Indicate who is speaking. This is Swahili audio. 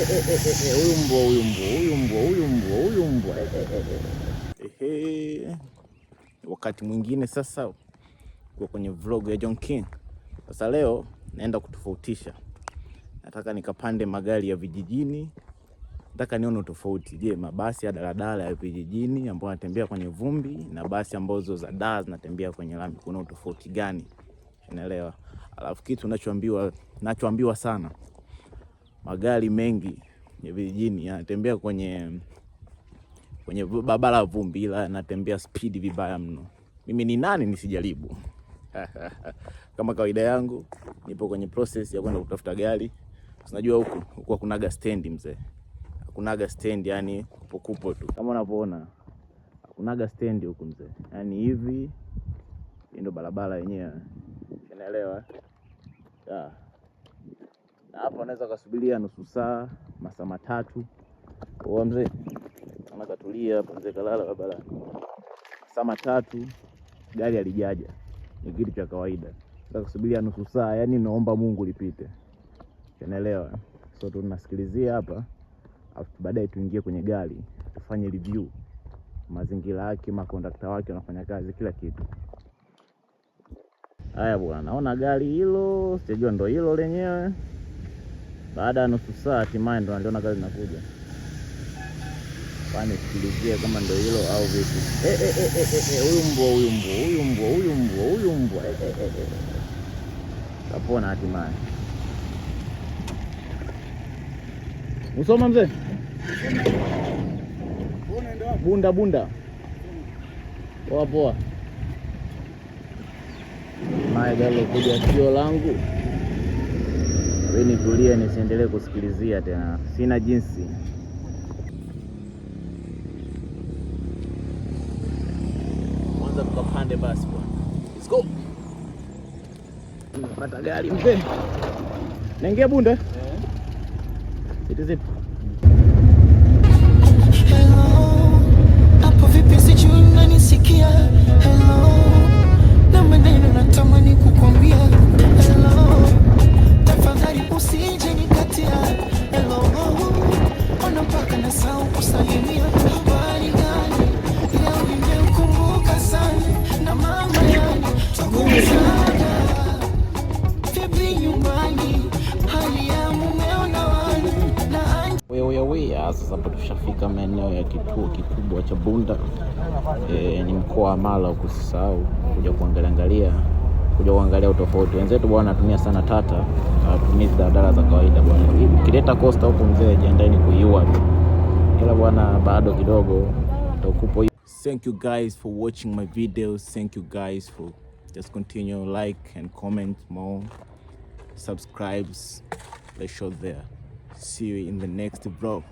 Speaker 1: Huyu mbwa, huyu mbwa, huyu mbwa, huyu mbwa, huyu mbwa. Ehe, wakati mwingine sasa kwa kwenye vlog ya John King. Sasa leo naenda kutofautisha, nataka nikapande magari ya vijijini, nataka nione utofauti. Je, mabasi ya daladala ya vijijini ambayo yanatembea kwenye vumbi na basi ambazo za daa zinatembea kwenye lami, kuna utofauti gani? Unaelewa? Alafu kitu nachoambiwa sana, magari mengi ya vijijini yanatembea kwenye barabara ya vumbi, ila yanatembea speed vibaya mno. Mimi ni nani nisijaribu? Kama kawaida yangu, nipo kwenye process ya kwenda kutafuta gari. Unajua huku huku hakunaga stendi mzee, hakunaga stendi, yani kupo kupo tu kama unavyoona, hakunaga stendi huku mzee, yani hivi ndio barabara yenyewe, unaelewa? Yeah. Na hapa unaweza kusubiria nusu saa, masaa 3. Poa mzee, kama katulia hapo mzee, kalala barabarani masaa 3, gari halijaja, ni kitu cha kawaida. Unaweza kusubiria nusu saa, yani naomba Mungu lipite, unaelewa? So tunasikilizia hapa, afu baadaye tuingie kwenye gari tufanye review mazingira yake, makondakta wake wanafanya kazi, kila kitu. Haya bwana, naona gari hilo, sijajua ndo hilo lenyewe. Baada ya nusu saa hatimaye ndo naliona gari linakuja. Nisikilizie kama ndo hilo au vipi. Huyu mbwa, huyu mbwa, huyu mbwa, huyu mbwa, huyu mbwa. Kapona hatimaye. Usoma mzee? Bunda bunda. Poa poa. Haya, gari lokuja sio langu. Wewe nitulie nisiendelee kusikilizia tena. Sina jinsi. Kwanza tukapande basi bwana. Let's go. Nimepata gari mzee. Naingia Bunda? It is it.
Speaker 2: Hello, hapo vipi sijui unanisikia? Hello, na maneno natamani kukwambia. Hello, tafadhali usije nikatia. Hello, ona mpaka nasahau kusalimia. Habari gani? Leo nimeukumbuka sana na mama yani tukumbukaga vipi nyumbani, hali ya mumeo na wana na
Speaker 1: Wewe sasa hapo tushafika maeneo ya kituo kikubwa cha Bunda. Ni mkoa wa Mara, usisahau kuja kuangalia angalia, kuja kuangalia utofauti. Wenzetu bwana wanatumia sana Tata, hawatumii daladala za kawaida bwana. Ukileta coaster huko mzee, jiandaeni kuiua tu. Ila bwana bado kidogo utakupo. Thank you guys for watching my videos. Thank you guys for just continue like and comment more, subscribes. Let's show there. See you in the next vlog.